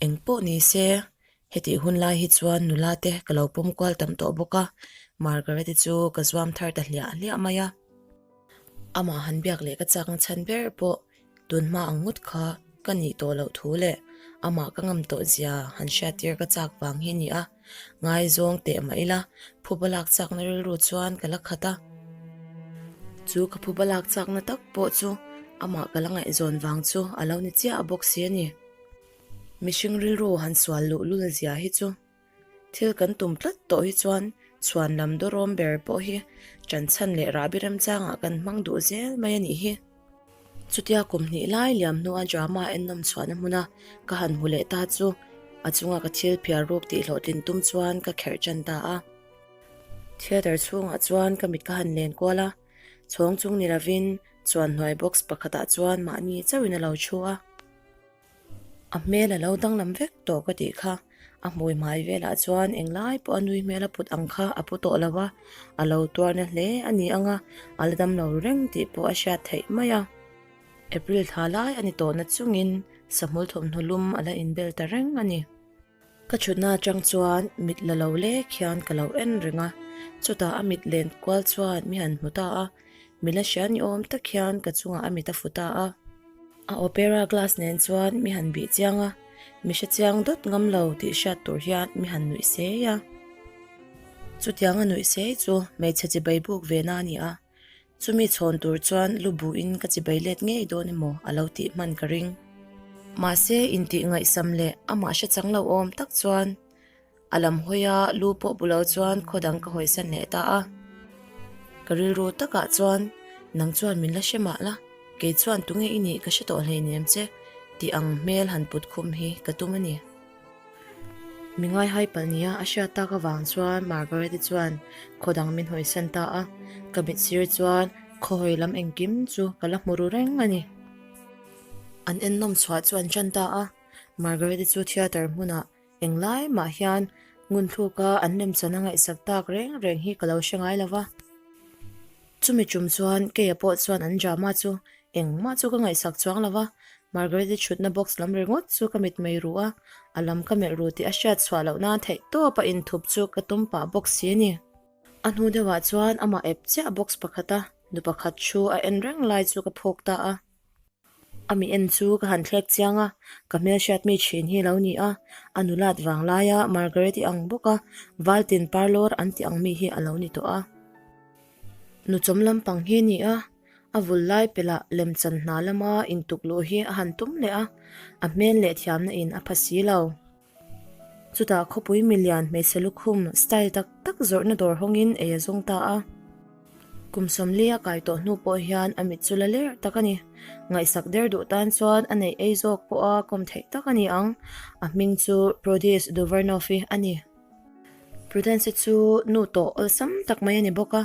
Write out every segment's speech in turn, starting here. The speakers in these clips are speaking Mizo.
Eng pawh ni se, hetih hun lai hi chuan nula te ka lo pawm kual tam tawh bawk a, Margaret-i chu ka zuam thar ta hliah hliah mai a. Amah han biak leh ka chakna chhan ber pawh tun hma ang ngawt kha ka nih tawh loh thu leh amah ka ngam tawh zia han hriattir ka chak vang hi a ni a. Ngaizawng teh mah ila, phuba lak chakna rilru chuan ka la khat a. Chu ka phuba lak chakna tak pawh chu amah ka la ngaihzawn vang chu a lo ni chiah bawk si a ni. Mihring rilru han sual luh lul zia hi chu thil kan tum tlat tawh hi chuan chhuan lam dawrawm ber pawh hi ṭanchhan leh rahbi remchangah kan hmang duh zel mai a nih hi. Chutia kum hnih lai liam hnua drama ennawm chhuahna hmuna ka han hmu leh ta chu a chunga ka thil phiar ruk tih hlawhtlin tum chuan ka kherh ṭan ta a. Theatre chhungah chuan ka mit ka han len kual a, chhawng chung ni lovin chuan hnuai box pakhatah chuan mahni chauhin a lo thu a. A hmel a lo danglam vek tawh ka tih kha, a hmui hmai velah chuan englai pawh a nui hmel a put ang kha a pu tawh lo a, a lo tuarna hle a ni ang a, a la dam lo reng tih pawh a hriat theih mai a. April thla lai a ni tawhna chungin sahmul thawmhnaw lum a la inbel ta reng a ni. Ka thutna atang chuan mit la lo lek hian ka lo en reng a, chutah a mit len kual chuan mi han hmu ta a, mi la hria ni awm tak hian ka chungah a mit a fu ta a. A opera glass nen chuan mi han bih chiang a, mi hre chiang dawt ngam lo tih hriat tur hian mi han nuih sei a. Chutiang a nuih sei chu hmeichhe chibai buk ve na a ni a, Chumi chhawn tur chuan lu buhin ka chibai let ngei dawn emaw a lo tih hman ka ring. Mahse, intih ngaihsam leh amah hre chang lo awm tak chuan a lam hawia lu pawh bu lo chuan khaw dang ka hawisan leh ta a. Ka rilru takah chuan, Nang chuan min la hre mah la, kei chuan tunge i nih ka hre tawh hleinem che tih ang hmel han put khum hi ka tum a ni. Mi ngaihai palh nia a hriat tak avang chuan Margaret-i chuan khaw dang min hawisan ta a, ka mit sir chuan khawhawi lam engkim chu ka la hmu ru reng a ni. An ennawm chhuah chu an ṭan ta a, Margaret-i chu theatre hmunah englai mah hian ngunthluk a an lemchan a ngaihsak tak reng reng hi ka lo hre ngai lo va. Chumi tum chuan Keia pawh chuan an drama chu engmah chu ka ngaihsak chuang lo va, Margaret-i thutna box lam ringawt chu ka mit mai ru a, a lam ka melh ru tih a hriat chhuah loh nan theih tawp a inthup chu ka tum pah bawk si a ni. A hnu deuhah chuan amah ep chiah box pakhata nu pakhat thu a en reng lai chu ka phawk ta a. A mi en chu ka han thlek chiang a, ka hmelhriat mi thin hi lo ni a, a nulat vang laia Margaret-i ang bawk a, Valtin Parlour an tih ang mi hi a lo ni tawh a. Nuchawm lampang hi a ni a, a vul lai pelh ah lemchan hna lama intuk luh hi a han tum leh a, a hmel leh thiamna in a pha si lo. Chutah khawpui milian hmeichhe lukhum style tak tak zawrhna dawr hawngin ei a zawng ta a. Kum sawmli a kai tawh hnu pawh hian a mit chu la ler tak a ni. Ngaihsak der duh tan chuan a neih ei zawk pawha kawm theih tak a ni ang. A hming chu Prudence Duvernov-i a ni. Prudence-i chu nu tawh awlsam tak mai a ni bawk a,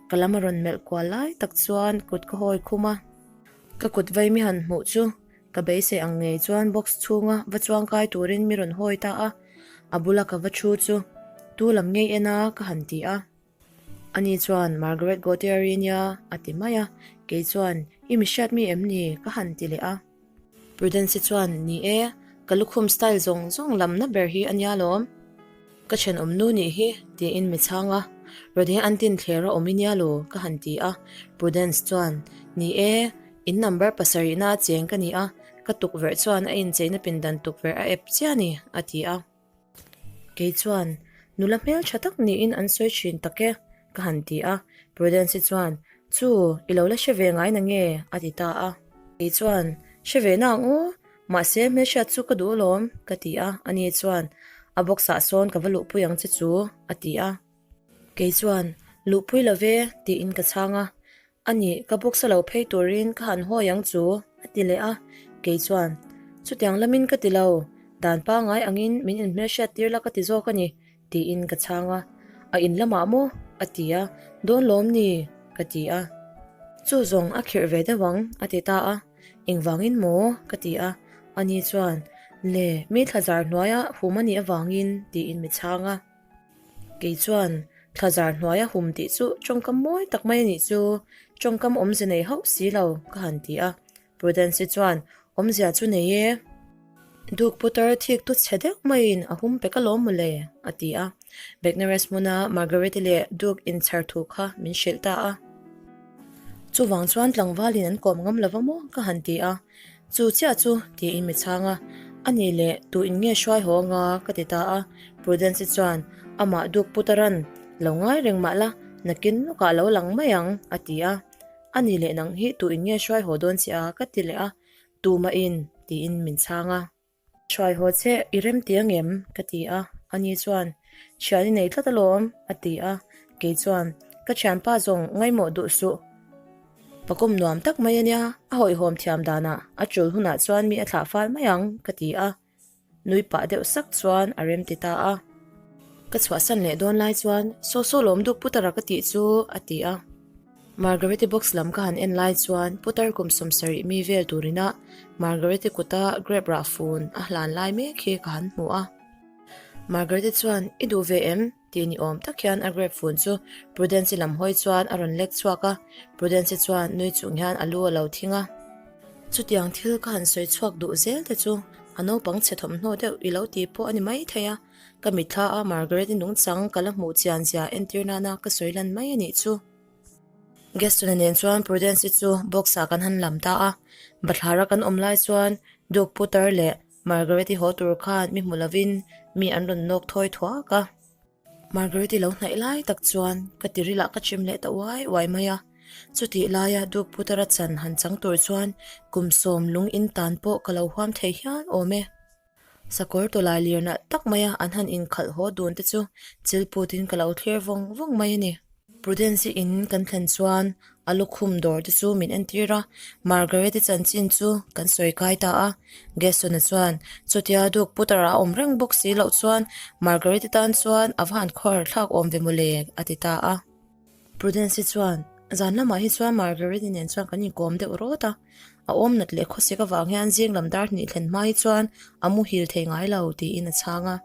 ka lam a rawn melh kual lai tak chuan kut ka hawi khum a. Ka kut vai mi han hmuh chu Ka beisei ang ngei chuan box chhunga va chuangkai turin mi rawn hawi ta a, a bula ka va thu chu tu lam ngei en a ka han ti a. Ani chuan Margaret Gautier-i nia a ti mai a, kei chuan i mi hriat mi em ni ka han ti leh a. Prudence-i chuan ni e, ka lukhum style zawng zawng lamna ber hi a nia lawm. Ka thenawm nu nih hi tiin mi chhang a, Rodin an tin thler a awm i nia lo ka han ti a, Prudence chuan ni e, In number pasarihna a cheng ka ni a, ka tukverh chuan a incheina pindan tukverh a ep chiah a ni, a ti a. Kei chuan, Nula hmel tha tak niin an sawi thin tak e, ka han ti a. Prudence-i chuan, Chu, i lo la hre ve ngai na nge? a ti ta a. Kei chuan, Hre ve na ang u, mahse hmelhriat chu ka duh alawm, ka ti a. Ani chuan, A box-ah sawn ka va luhpui ang che chu, a ti a. Kei chuan, Luhpui lo ve, tiin ka chhang a. A nih, ka box a lo phei turin ka han hawi ang chu, a ti leh a. Kei chuan, Chutiang lamin ka ti lo, dan pangngai angin min inhmelhriat tir la ka ti zawk a ni, tiin ka chhang a. A in lamah maw? a ti a. Dawn lawm ni? ka ti a. Chu zawng a khirh ve deuh ang, a ti ta a. Engvangin maw? ka ti a. Ani chuan, Le, mi thlazar hnuaia hum a nih avangin, tiin mi chhang a. Kei chuan, Thlazar hnuaia hum tih chu tawngkam mawi tak mai a nih chu, tawngkam awmzia nei hauh si lo, ka han ti a. Prudence-i chuan, Awmzia chu nei e. Duk putar thik tu chhe deuh maiin a hum pek alawm mawle, a ti a. Benares hmuna Margaret-i leh Duke inchhar thu kha min hrilh ta a. Chuvang chuan tlangvalin an kawm ngam lova maw ka han ti a. Chu chiah chu tiin mi chhang a, a nih leh tu in nge hruai haw anga ka ti ta a. Prudence-i chuan amah Duke putaran lo ngai reng mah la, nakin lawkah lo lang mai ang a ti a. A nih leh nang hi tu in nge hruai haw dawn che a ka ti leh a, Tumahin tiin min chhang a. Hruai haw che i rem ti angem? ka ti a, ani chuan, Thian i nei tlat alawm, a ti a, kei chuan, Ka thianpa zawng ngaimawh duh suh. Pakawm nuam tak mai ania, a hawihhawm thiam danah a tul hunah chuan mi a thlah fal mai ang, ka ti a, nui pah deuh sak chuan a rem ti ta a. Ka chhuahsan leh dawn lai chuan, Saw saw lawm duk putara ka tih chu, a ti a. Margarete box lam ka han en lai chuan putar kum 70 mi vel turina Margarete kuta grape rah fun a hlan lai mek hi ka han hmu a. Margarete chuan, I duh ve em? tih ni awm tak hian a grape fun chu Prudence-i lam hawi chuan a rawn lek chhuak a. Prudence-i chuan nui chung hian a lu a lo thing a. Chutiang thil ka han sawi chhuak duh zel te chu a naupang chhe thawmhnaw deuh i lo ti pawh a ni maithei a. Ka mitthla a Margarete-i nungchang ka la hmuh chian zia entir nana ka sawi lan mai a nih chu. Gaston-a nen chuan Prudence-i chu box-ah kan han lam ta a, bathlara kan awm lai chuan Duke Putar leh Margaret-i haw tur khan mi hmu lovin mi an rawn nawk thawi thuak a. Margaret-i lo hnaih lai tak chuan ka tirilah ka chim leh ta uai uai mai a, chutih laia Duke Putar-a chan han chang tur chuan kum sawm lung in tan pawh ka lo huam thei hial awm e. Sakawr tawlai lir nalh tak maia an han inkhalh haw dun te chu chil putin ka lo thlir vawng vawng mai a ni. Prudence-i in kan thlen chuan a lukhum dawr te chu min entir a, Margaret-i chanchin chu kan sawi kai ta a. Gaston-a chuan chutia Duke Putar-a a awm reng bawk si loh chuan Margaret-i tan chuan a va han khawhar thlak awm ve mawle a ti ta a. Prudence-i chuan, Zan lamah hi chuan Margaret-i nen chuan kan inkawm deuh rawt a, a awm nat leh khawsik avang hian zing lam dar hnih thlen hma hi chuan a muhil thei ngai lo tiin a chhang a.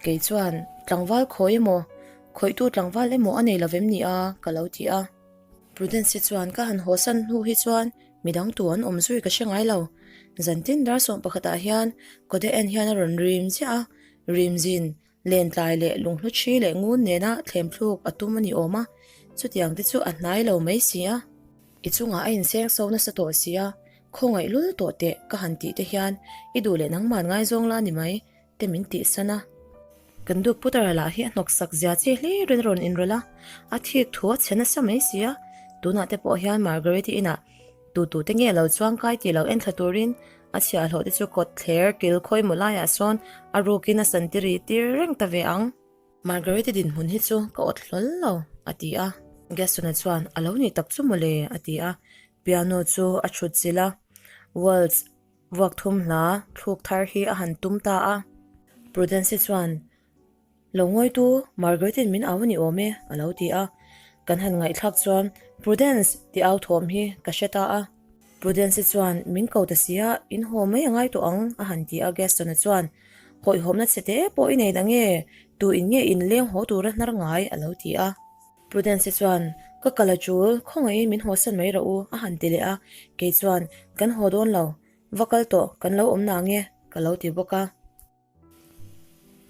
Kei chuan, Tlangval khawi emaw, khawihtu tlangval emaw a nei lo vem ni a? ka lo ti a. Prudence-i chuan, Ka han hawsan hnu hi chuan midang tu an awm zui ka hre ngai lo. Zantin dar sawm pakhatah hian kawde en hian a rawn rim ziah a, rim zin Lentlai leh lunghlu thi leh ngun nena thlem thluk a tum a ni awm a, chutiang te chu a hnai lo mai si a. I chungah a inseng so nasa tawh si a, khawngaih lul tawh teh ka han tih te hian i duh leh nangman ngaizawng la ni mai te min tih san a. Kan duk putara lah hi a hnawk sak zia chi hlirin a rawn inrawlh a, a thik thu a chhe nasa mai si a, tunah te pawh hian Margaret-i inah Tu tute nge lo chuang kai tih lo en thla turin a chhiahhlawh te chu kawt thler kil khawi maw laiah sawn a rukin a san tiri tir reng ta ve ang. Margaret-i dinhmun hi chu ka awt hlawl lo, a ti a. Gaston-a chuan a lo nih tak chu mawle, a ti a. Piano chu a chhut zilh a, Waltz vuak thum hla thluk thar hi a han tum ta a. Prudence-i chuan Lo ngawitu, Margaret-in min au a ni awm e, a lo ti a. Kan han ngaihthlak chuan, Prudence! tih au thawm hi ka hre ta a. Prudence-i chuan, Min ko ta sia, in haw mai a ngai tawh ang, a han ti a. Gaston-a chuan, Hawihhawmna chhe te pawh i nei na nge? Tu in nge in leng haw tura hnar ngai? a lo ti a. Prudence-i chuan, Ka kal a tul, khawngaihin min hawsan mai rawh u, a han ti leh a. Kei chuan, Kan haw dawn lo, va kal tawh, kan lo awm na nge, ka lo ti bawk a.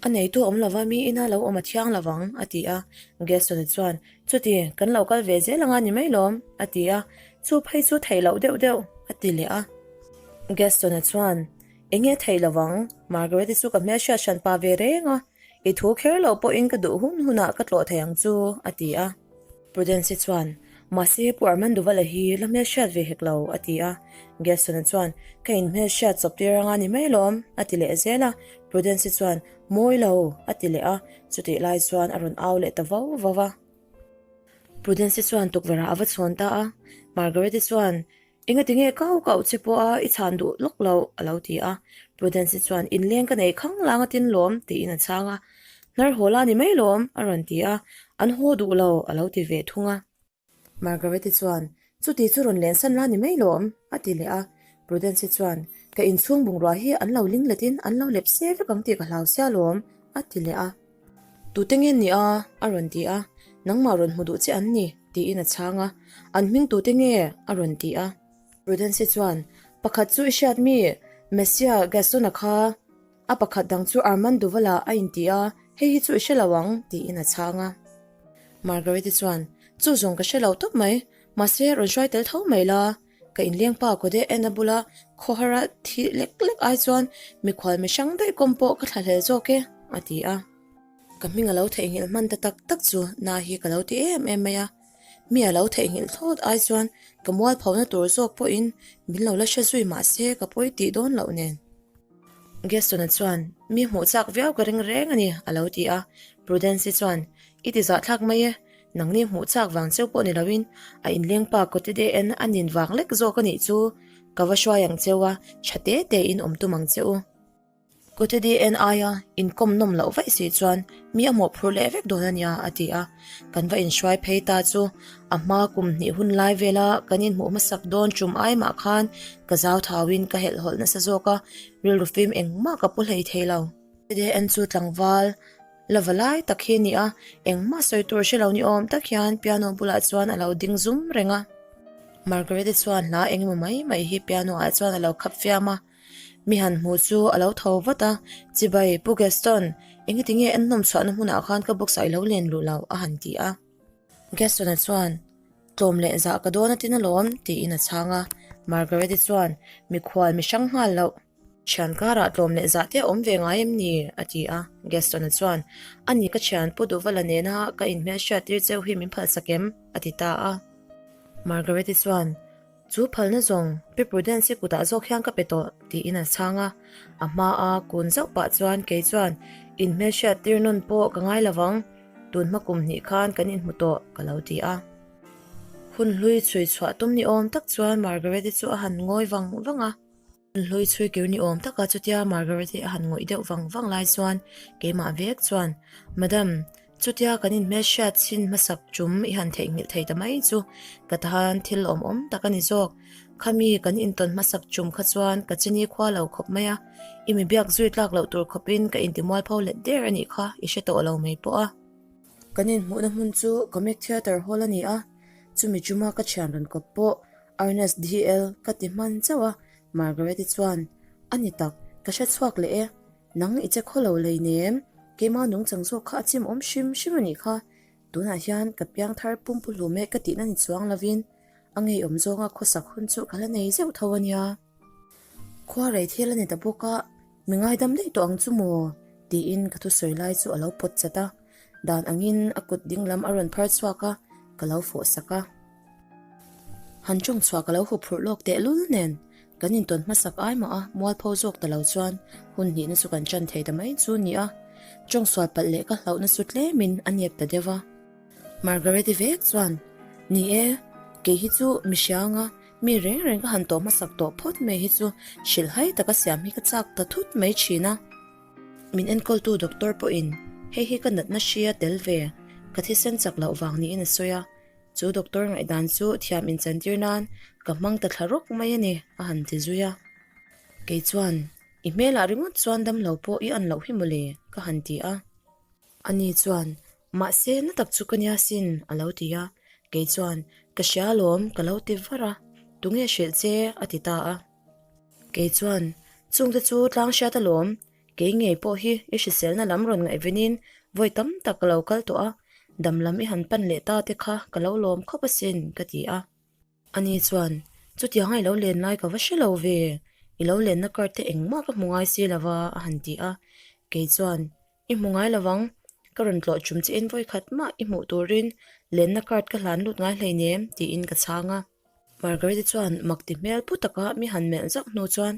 A neitu awm lova mi ina lo awm a thiang lo vang, a ti a. Gaston-a chuan, Chuti, kan lo kal ve zel anga ni mai lawm, a ti a. Chu phei chu theih loh deuh deuh, a ti leh a. Gaston-a chuan, Eng nge theih lo vang? Margaret-i chu ka hmelhriat hran pa ve reng a, i thu kher loh pawhin ka duh hun hunah ka tlawh thei ang chu, a ti a. Prudence-i chuan, Mahse, Pu Armanduvala hi la hmelhriat ve hek lo, a ti a. Gaston-a chuan, Ka inhmelhriat chawp tir anga ni mai lawm, a ti leh zel a. Prudence-i chuan, Mawi lo, a ti leh a. Chutih lai chuan a rawn au leh ta vau vau a. Prudence-i chuan tukverhah a va chhawn ta a. Margaret-i chuan, Engati nge kau kau che pawh a i chhan duh lawk lo? a lo ti a. Prudence-i chuan, Inleng ka nei khang lang atin lawm, tiin a chhang a. Hnar haw la ni mai lawm, a rawn ti a. An haw duh lo, a lo ti ve thung a. Margaret-i chuan, Chuti chu rawn lensan la ni mai lawm, a ti leh a. Prudence-i chuan, Ka inchhung bungrua hi an lo ling letin an lo lep se vek ang tih ka hlau sia lawm, a ti leh a. Tute nge ni a? a rawn ti a. Nangmah rawn hmu duh che an ni, tiin a chhang a. An hming tute nge? a rawn ti a. Prudence chuan, Pakhat chu i hriat mi? Monsieur Gaston-a kha a pakhat dang chu Armand Duval-a a inti a, hei hi chu i hre lo ang, tiin a chhang a. Margarete chuan, Chu zawng ka hre lo tawp mai, mahse rawn hruai tel tho mai la, ka inleng pa Kode en a bula khawhara thi lek lek ai chuan mikhual mi hrang daih kawm pawh ka thlahlel zawk e, a ti a. Ka hming a lo theihnghilh hman ta tak tak chu na hi ka lo ti em em mai a. Mi a lo theihnghilh thlawt ai chuan ka mualphona tur zawk pawhin min lo la hre zui mah se ka pawi tih dawn loh nen. Gaston-a chuan, Mi hmuh chak viau ka ring reng a ni, a lo ti a. Prudence-i chuan, I ti zahthlak mai e, nangni hmuh chak vang cheu pawh ni loin a inleng pa Kotide-en a nin vang lek zawk a nih chu, ka va hruai ang cheu a, tha te tein awm tum ang che u. Kotide-en aia inkawm nawm loh vaih si chuan mi a mawhphurh leh vek dawn a nia, a ti a. Kan va inhruai phei ta chu a hma kum hnih hun lai vela kan inhmuh hmasak dawn tum ai mah khan ka zau thauin ka helhhawlh nasa zawk a, rilru fim engmah ka pu hlei thei lo. Kotide-en chu tlangval La va lai tak hi a ni a, engmah sawi tur hre lo ni awm tak hian piano bulah chuan a lo ding zum reng a. Margaret-i chuan hla eng emaw mai mai hi piano ah chuan a lo khap fiam a. Mi han hmu chu a lo tho vat a, Chibai, Pu Gaston, engati nge en hnawm chhuahna hmunah khan ka box ah i lo len luh lo? a han ti a. Gaston-a chuan, Tlawm leh zah ka dawn a tin alawm, tiin a chhang a. Margaret-i chuan, Mikhual mi hrang nghal loh. Thian karah tlawm leh zah te a awm ve ngai em ni? a ti a. Gaston-a chuan, A ni ka thian Pu Duhvala nena ka inhmelhriat tir cheu hi min phalsak em? a ti ta a. Margaret-i chuan, Chu phalna zawng Pi Prudence-i kutah zawk hian ka pe tawh, tiin a chhang a. A hmaa kun zauh pah chuan kei chuan, Inhmelhriat tir nawn pawh ka ngai lo vang, tun hma kum hnih khan kan inhmu tawh, ka lo ti a. Hun hlui chhui chhuah tum ni awm tak chuan Margaret-i chu a han ngawi vang vang a. Hlui chhui kir ni awm taka chutia Margaret-i a han ngawih deuh vang vang lai chuan keimah vek chuan, Madam, chutia kan inhmelhriat chhin hmasak tum i han theihnghilh thei ta mai chu ka tan thil awmawm tak a ni zawk. Khami kan intawn hmasak tum kha chuan ka chini khua lo khawp mai a, i mi biak zui tlak loh tur khawpin ka intimualpho let der a nih kha i hre tawh lo mai pawh a. Kan inhmuhna hmun chu Comic Theatre Hall a ni a, chumi chuma ka thian rawn kawp pawh Ernest DL ka ti hman chauh a, Margaret-i chuan, A ni tak, ka hre chhuak leh e, nang i che khaw lo lei nem, keimah nungchang zawk kha a chim awm hrim hrim a nih kha, tunah hian ka piang thar pumpu hlum e ka tihna ni chuang lovin a ngeiawm zawnga khawsak hun chu ka la nei zeuh tho a nia. Khua rei thil a ni ta bawk a, mi ngaidam daih tawh ang chu maw? tiin ka thusawi lai chu a lo pawt chat a, dan angin a kut ding lam a rawn phar chhuak a, ka lo fawh sak a. Han tawng chhuah ka lo huphurh lawk teh lul nen, kan intawn hmasak ai mah a, mualpho zawk ta lo chuan hun hnihna chu kan chan thei ta mai chu ni a, tawng sual palh leh ka hlauhna chu tlemin a nep ta deuh a. Margaret-i vek chuan, Ni e, kei hi chu mihrianga mi reng reng ka han tawh hmasak tawh phawt mai hi chu hrilhhai taka siam hi ka chak ta thut mai thin a. Min enkawltu doctor pawhin hei hi ka natna hria tel ve, ka thisen chak loh vang niin a sawi a. Chu doctor ngaihdan chu thiam inchantir nan ka hmang ta thla rawk mai a ni, a han ti zui a. Kei chuan, I hmelah ringawt chuan damlo pawh i an loh hi mawle, ka han ti a. Ani chuan, Mahse, na tak chu ka nia sin, a lo ti a. Kei chuan, Ka hria alawm, ka lo ti var a. Tunge hrilh che? a ti ta a. Kei chuan, Chungte chu tlang hriat alawm, kei ngei pawh hi i hriselna lam rawn ngaihvenin vawi tam tak ka lo kal tawh a, dam lam i han pan leh ta te kha ka lo lawm khawp asin, ka ti a. Ani chuan, Chutianga i lo len lai ka va hre lo ve, i lo lenna card te engmah ka hmu ngai si lo va, a han ti a. Kei chuan, I hmu ngai lo vang, ka rawn tlawh chum che in vawi khat mah i hmuh turin lenna card ka hlan lut ngai hleinem, tiin ka chhang a. Margaret-i chuan mak ti hmel pu taka mi han melh zauh hnu chuan,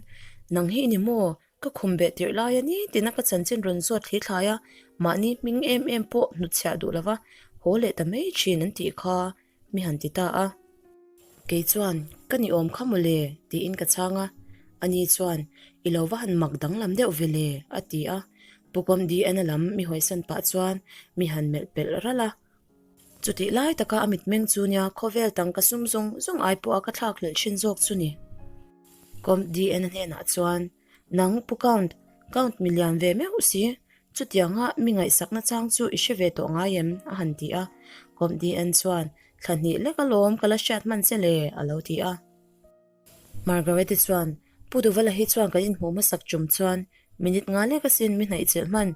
Nang hi i ni maw? Ka khum beh tirh lai a ni tina ka chanchin rawn zawt thli thlai a, mahni hming em em pawh hnutchhiah duh lova haw leh ta mai thin an tih kha mi han ti ta a. Kei chuan, Ka ni awm kha mawle, tiin ka chhang a. Ani chuan, I lo va han mak danglam deuh ve le, a ti a. Pukawm DN-a lam mi hawisan pah chuan mi han melh pelh ralh a. Chutih lai taka a mitmeng chu nia khawvel tangka sum zawng zawng ai pawha ka thlak hlelh thin zawk chu ni. Comp DN-a hnenah chuan, Nang Pu Count, Count mi lian ve meuh si, chutianga mi ngaihsakna chang chu i hre ve tawh ngai em? a han ti a. Comp DN chuan, Thla hnih lek alawm ka la hriat hman che le, a lo ti a. Margaret-i chuan. Pu Duvala hi chuan kan inhmuh hmasak tum chuan minute nga lek asin mi hnaih chilh hman.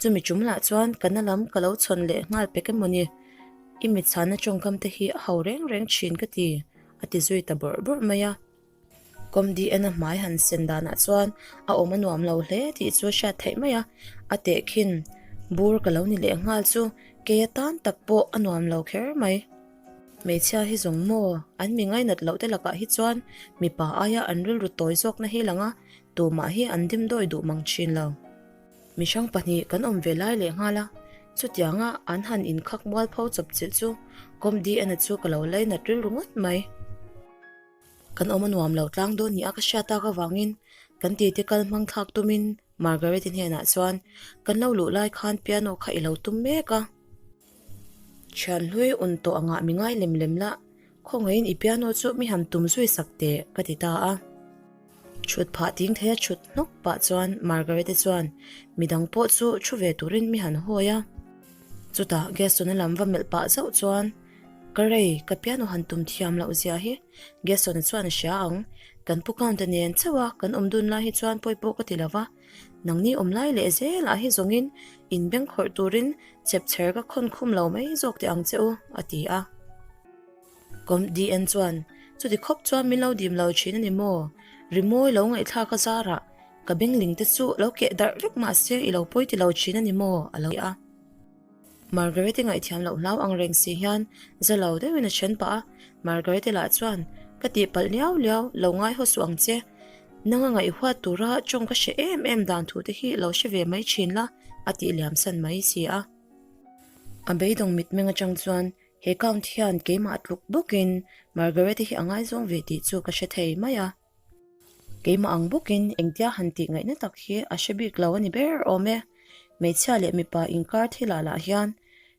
Chumi tum lah chuan ka na lam ka lo chhawn leh nghal pek emaw ni. I mitchhana tawngkam te hi a ho reng reng thin ka ti, a ti zui ta bawrh bawrh mai a. Comedy ena hmai han sen danah chuan a awm a nuam lo hle tih chu a hriat theih mai a, a tehkhin bur ka lo ni leh nghal chu kei atan tak pawh a nuam lo kher mai. Hmeichhia hi zawng maw? An mi ngainat loh te lakah hi chuan mipa aia an rilru tawi zawkna hi lang a, tumah hi an dimdawi duh mang thin lo. Mihrang pahnih kan awm ve lai leh nghal a, chutianga an han inkhak mualpho chawpchilh chu Comedy ena chu ka lo lainat rilru ngawt mai. Kan awm a nuam lo tlang dawn ni a ka hriat tak avangin kan titi kal hmang thlak tumin Margaret-i hnenah chuan kan lo luh lai khan piano kha i lo tum mek a. Thian hlui un tawh angah mi ngai lem lem la, khawngaihin i piano chu mi han tum zui sak teh ka ti ta a. Chhut phah ting thei a chhut hnawk pah chuan Margaret-i chuan midang pawh chu thu ve turin mi han hawi a. Chutah Gaston-a lam va melh pah zauh chuan Ka rei, ka piano han tum thiam loh zia hi Gaston-a chuan a hria ang. Kan pu Count-a nen chauh a kan awm dun lai hi chuan pawi pawh ka ti lo va, nangni awm lai leh zelah hi zawngin in beng khawrh turin chepchher ka khawn khum lo mai zawk teh ang che u, a ti a. Kawm DN chuan, Chuti khawp chuan min lo dim lo thin a ni maw? Rimawi lo ngaihthlak a zarah ka bengling te chu lo keh darh vek mah se i lo pawi ti lo thin a ni maw? a lo ti a. Margaret-i ngaihthiam loh hlau ang reng si hian za lo deuhin a then pah a, Margaret-i lah chuan, Ka tihpalh liau liau, lo ngai haw suh ang che. Nanga ngaihhuat tura tawng ka hre em em dan thu te hi lo hre ve mai thin la, a tih liam san mai si a. A beidawng mitmeng atang chuan he count hian keimah tluk bawkin Margaret-i hi a ngaizawng ve tih chu ka hre thei mai a. Keimah ang bawkin engtia han tih ngaihna tak hi a hre bik lo a ni ber awm e. Hmeichhia leh mipa inkar thilah lah hian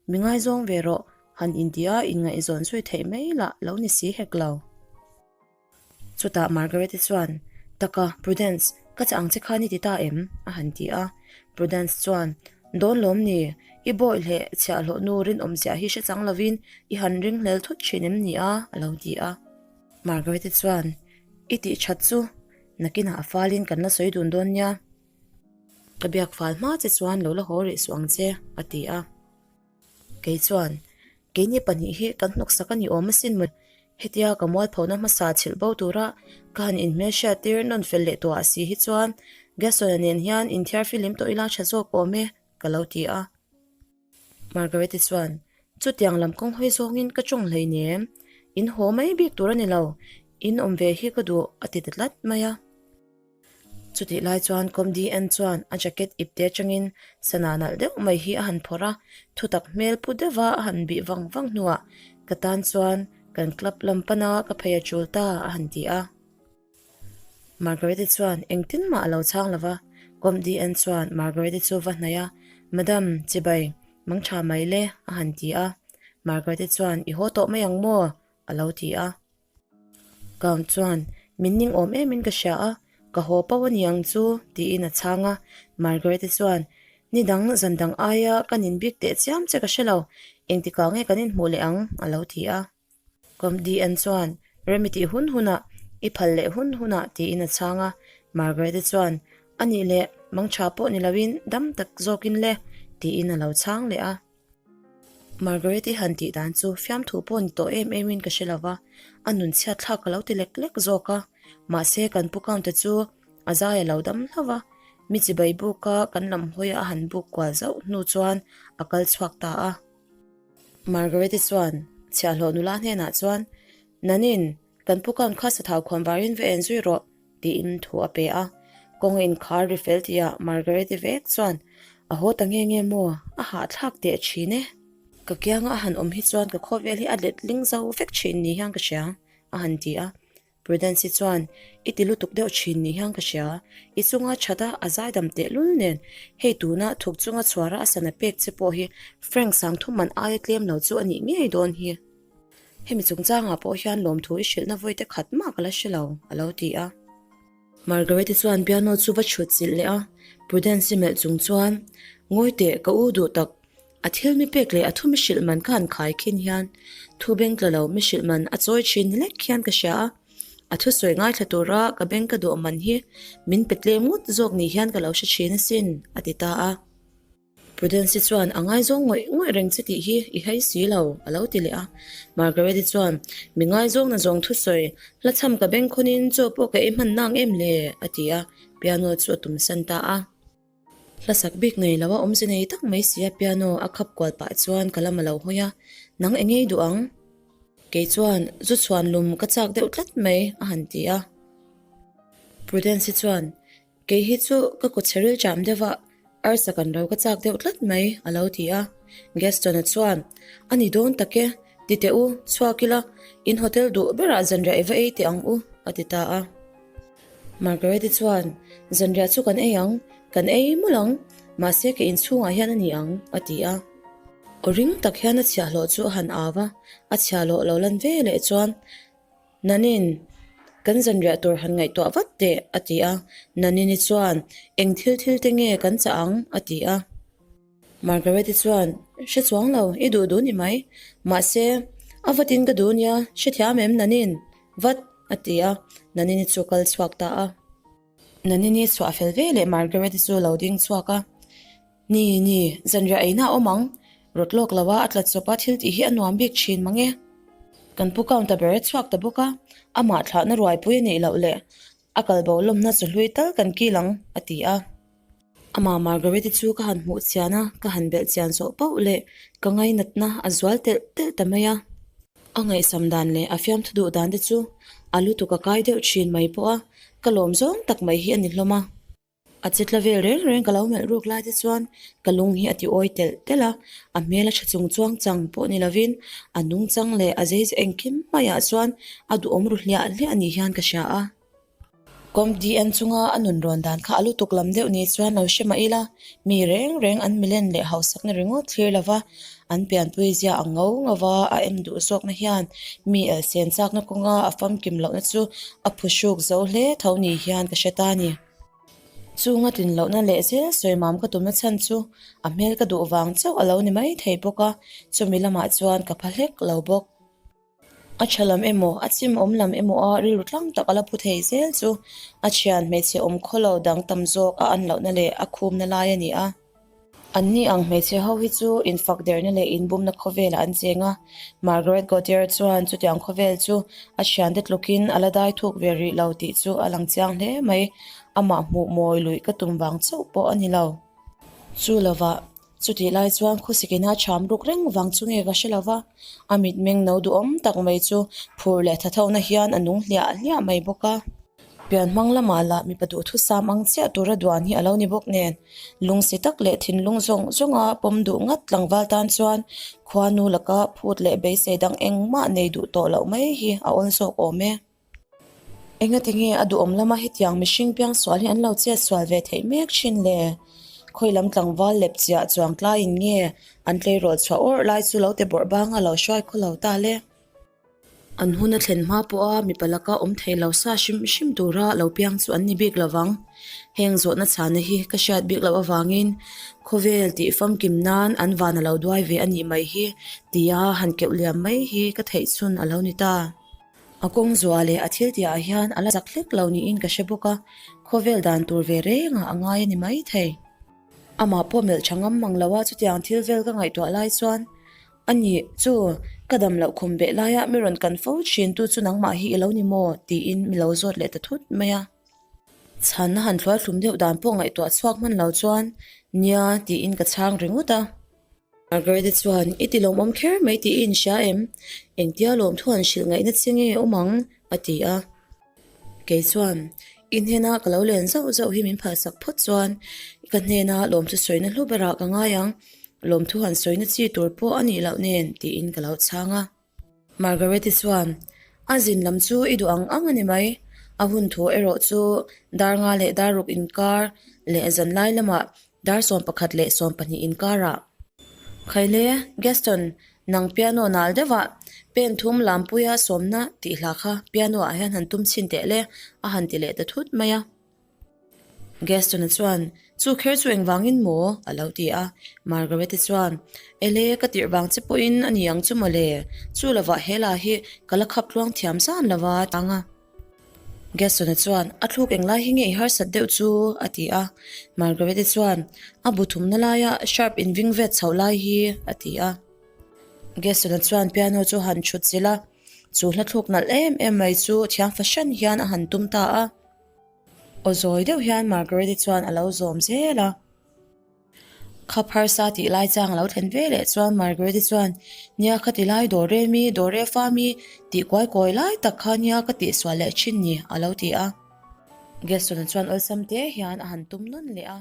mi ngaizawng ve rawh han intia inngaihzawn zui theih mai lah lo ni si hek lo. Chutah Margaret-i chuan, Taka, Prudence, ka chah ang che khan i ti ta em? a han ti a. Prudence chuan, Dawn lawm ni, i bawih leh chhiahhlawh nu rinawmziah hi hre chang lovin i han ringhlel thut thin em ni a? a lo ti a. Margaret-i chuan, I tih that chu nakinah a falin kan la sawi dun dawn nia. Ka biak fal hma che chuan lo la haw rih suh ang che, a ti a. Kei chuan, Keini pahnih hi kan hnawksak a ni awm asin maw? Hetia ka mualphona hmasa chhilh bo tura ka han inhmelhriat tir nawn fel leh tawh ah si hi chuan Gaston-a nen hian inthiar filim tawh ila tha zawk awm e, ka lo ti a. Margaret-i chuan, Chutiang lam kawng hawi zawngin ka tawng hleinem, in haw mai bik tur a ni lo, in awm ve hi ka duh, a ti ta tlat mai a. Chutih lai chuan Comdi Ann chuan a jacket ipte atangin sana nalh deuh mai hi a han phawrh a, thutak hmel pu deuha a han bih vang vang hnuah, Ka tan chuan kan club lam pana ka phei a tul ta, a han ti a. Margaret-i chuan engtin mah a lo chhang lo va, Comdi Ann chuan Margaret-i chu va hnaih a, Madam, chibai, mang tha mai le, a han ti a. Margaret-i chuan, I haw tawh mai ang maw? a lo ti a. Count chuan, Min ning awm em in ka hria a, ka haw pauh a ni ang chu, tiin a chhang a. Margaret-i chuan, Ni dang, zan dang aia ka nin bik teh chiam che ka hre lo, engtikah nge kan inhmuh leh ang? a lo ti a. Comedian chuan, Rem i tih hun hunah, i phal leh hun hunah, tiin a chhang a. Margaret-i chuan, A nih leh, mangtha pawh ni loin dam tak zawkin le, tiin a lo chhang leh a. Margaret-i han tih dan chu fiamthu pawh ni tawh em em in ka hre lova, a nun chhiat thlak ka lo ti lek lek zawk a. Mahse kan pu Count-a chu a zai a lo dam hlauh va, mi chibai buka kan lam hawia a han buk kual zauh hnu chuan a kal chhuak ta a. Margaret-i chuan chhiahhlawh nula hnenah chuan, Nanin, kan pu Count kha sathau khuan varin va en zui rawh, tiin thu a pe a. Kawng a inkhar ri fel tihah Margaret-i vek chuan, A haw ta nge nge maw? A hahthlak teh thin e. Ka kianga a han awm hi chuan ka khawvel hi a letling zo vek thin ni hian ka hria, a han ti a. Prudence-i chuan, I ti lutuk deuh thin ni hian ka hria. I chunga that a, a zaidam tehlul nen. Hei tuna thuk chunga chhuara a sana pek che pawh hi Frank Sangthum man aia tlem lo chu a nih ngei dawn hi. Hemi chungchangah pawh hian lawmthu i hrilhna vawite khat mah ka la hre lo, a lo ti a. Margaret-i chuan piano chu va chhut chilh leh a, Prudence-i melh chung chuan, Ngawi teh, ka u duh tak. A thil mi pek leh a thu mi hrilh man ka han khai khin hian thu beng tla lo mi hrilh man a chawi thin ni lek hian ka hria a. A thusawi ngaithla tura ka beng ka duh man hi min pe tlem ngawt zawk ni hian ka lo hre thin asin, a ti ta a. Prudence-i chuan a ngaizawng ngawih ngawih reng che tih hi i hei si lo, a lo ti leh a. Margaret-i chuan, Mi ngaizawng na zawng thusawi, hla chham ka beng khawnin chaw pawh ka ei hman nang em le? a ti a, piano chu a tumsan ta a. Hlasak bik nei lo a awmze nei tak mai si a piano a khap kual pah chuan ka lam a lo hawi a, Nang eng ngei duh ang? Kei chuan zu chhuan lum ka chak deuh tlat mai a han ti a. Prudence-i chuan, Kei hi chu ka kaw chhe ril cham deuh a, arsa kan ro ka chak deuh tlat mai a lo ti a. Gaston-a chuan, A ni dawn tak e, ti teh u, chhuak ila, in hotel duh berah zanriah i va ei teh ang u a ti ta a. Margaret-i chuan, Zanriah chu kan ei ang, kan ei mawlh ang, mahse ka inchhungah hian a ni ang, a ti a. Aw ring tak hian a chhiahhlawh chu a han au a, a chhiahhlawh lo lan ve leh chuan, Nanin, kan zanriah tur han ngaihtuah vat teh, a ti a. Nanini chuan, Eng thil thil te nge kan chah ang? a ti a. Margaret-i chuan, Hre chuang lo, i duh duh ni mai. Mahse, a vatin ka duh nia, hrethiam em Nanin? Vat! a ti a, Nanini chu kal chhuak ta a. Nanini chhuah fel ve leh Margaret-i chu lo ding chhuak a, Ni, ni, zanriah eina a awm ang. Rawt lawk lo a, a tla chawp a, thil tih hi a nuam bik thin mang e. Kan pu counter ber a chhuak ta bawk a, amah thlahna ruaipui a nih loh leh a kalbo lawmna chawhlui tal kan kil ang, a ti a. Amah Margaret-i chu ka han hmuh chian a, ka han belh chian zawh pauh leh ka ngainatna a zual telh telh ta mai a. A ngaihsam dan leh a fiamthu duh dan te chu a lutuk a kai deuh thin mai pawh a, ka lawm zawng tak mai hi a ni hlawm a. A che tla vel reng reng ka lo melh ruk lai te chuan ka lung hi a ti awi telh telh a, a hmel a tha chung chuang chang pawh ni lovin a nungchang leh a zei engkim maiah chuan a duhawm ru hliah hliah ni hian ka hria a. Kawmdi an chunga a nun rawn dan kha a lutuk lam deuh ni chuan lo hre mah ila, mi reng reng an milen leh hausakna ringawt thlir lova an pianpui zia ang ngau ngauva a en duh zawkna hian mi elsen chakna kawnga a famkim lohna chu a phuhruk zo hle tho ni hian ka hre ta a ni. Chunga tlin lohna leh zel sawi mam ka tumna chhan chu a hmel ka duh vang chauh a lo ni mai thei bawk a, chumi lamah chuan ka pha hlek lo bawk. A tha lam emaw, a chim awm lam emaw a rilru tlang tak a la pu thei zel chu a thian hmeichhe awm khaw lo dang tam zawk a an lohna leh a khumna lai a ni a. Anni ang hmeichhe ho hi chu infak derna leh inbumna khawvelah an cheng a, Margaret Gautier chuan chutiang khawvel chu a thiante tlukin a la dai thuk ve rih lo tih chu a lang chiang hle mai, amah hmuh mawi luih ka tum vang chauh pawh a ni lo. Chu lovah Chutih lai chuan khuasikina cham ruk reng vang chu nge ka hre lo va, a mitmeng no duhawm tak mai chu phur leh thathona hian a nung hliah hliah mai bawk a. Pian hmang lamah lah mipa duhthusam ang chiah tura duan hi a lo ni bawk nen, lungsi tak leh thinlung zawng zawnga pawm duh ngat tlangval tan chuan khuanu laka phut leh beisei dang engmah nei duh tawh loh mai hi a awl zawk awm e. Engati nge a duhawm lama hetiang mihring piangsual hi an lo chet sual ve theih mek thin le? Khawi lam tlangval lep chiah chuang tlaiin nge an tleirawl chhuah awrh lai chu lo ti bawrh banga lo hruai khaw lo ta le? An hun a thlen hma pawha mipa laka awm thei lo sa hrim hrim tura lo piang chu an ni bik lo vang. Heng zawhna chhana hi ka hriat bik loh avangin khawvel tih famkim nan an van a lo duai ve a nih mai hi tia han keuh liam mai hi ka theih chhun a lo ni ta. A kawng zuah leh a thil tihah hian a la chak hlek lo niin ka hre bawk a, khawvel dan tur ve rengah a ngai a ni maithei. Amah pawh melh tha ngam mang lo a, chutiang thil vel ka ngaihtuah lai chuan, A nih, chu, ka dam loh khum beh laia mi rawn kan fo thin tu chu nangmah hi i lo ni maw? tiin mi lo zawt leh ta thut mai a. Chhanna han thluai thlum deuh dan pawh ngaihtuah chhuak hman lo chuan, Nia, tiin ka chhang ringawt a. Margaret-i chuan, I ti lawmawm kher mai tih i inhria em? Engtia lawmthu han hrilh ngaihna che nge awm ang? a ti a. Kei chuan, I hnena ka lo len zauh zauh hi min phalsak phawt chuan ka hnena lawmthu sawina hlu berah ka ngai ang, lawmthu han sawina chi tur pawh a nih loh nen, tiin ka lo chhang a. Margaret-i chuan, A zin lam chu i duh ang ang a ni mai. A hun thu erawh chu dar nga leh dar ruk inkar leh zanlai lamah dar 11 leh 12 inkarah. Khaile, Gaston, nang piano nal deuhah pen thum lampuia sawmna tih hla kha piano-ah hian han tum chhin teh le, a han ti leh ta thut mai a. Gaston-a chuan, Chu kher chu engvangin maw? a lo ti a. Margaret-i chuan, Ele, ka tirh vang che pawhin a ni ang chu mawle. Chu lovah he la hi ka la khap tluang thiam zan lo va, tang a. Gaston-a chuan, A thluk englai hi nge i harsat deuh chu? a ti a. Margaret-i chuan, A bu thumna laia sharp inving vet chhoh lai hi, a ti a. Gaston-a chuan piano chu han chhut zilh a, chu hla thluk nalh em em mai chu thiam fahran hian a han tum ta a. Aw zawi deuh hian Margaret-i chuan a lo zawm zel a. Khap harsa tih lai chang a lo thlen ve leh chuan Margaret-i chuan, Nia kha ti lai dawr e mi, dawr e fa mi tih kuai kawi lai tak kha nia ka tihsual leh thin ni, a lo ti a. Gaston-a chuan awlsam te hian a han tum nawn leh a.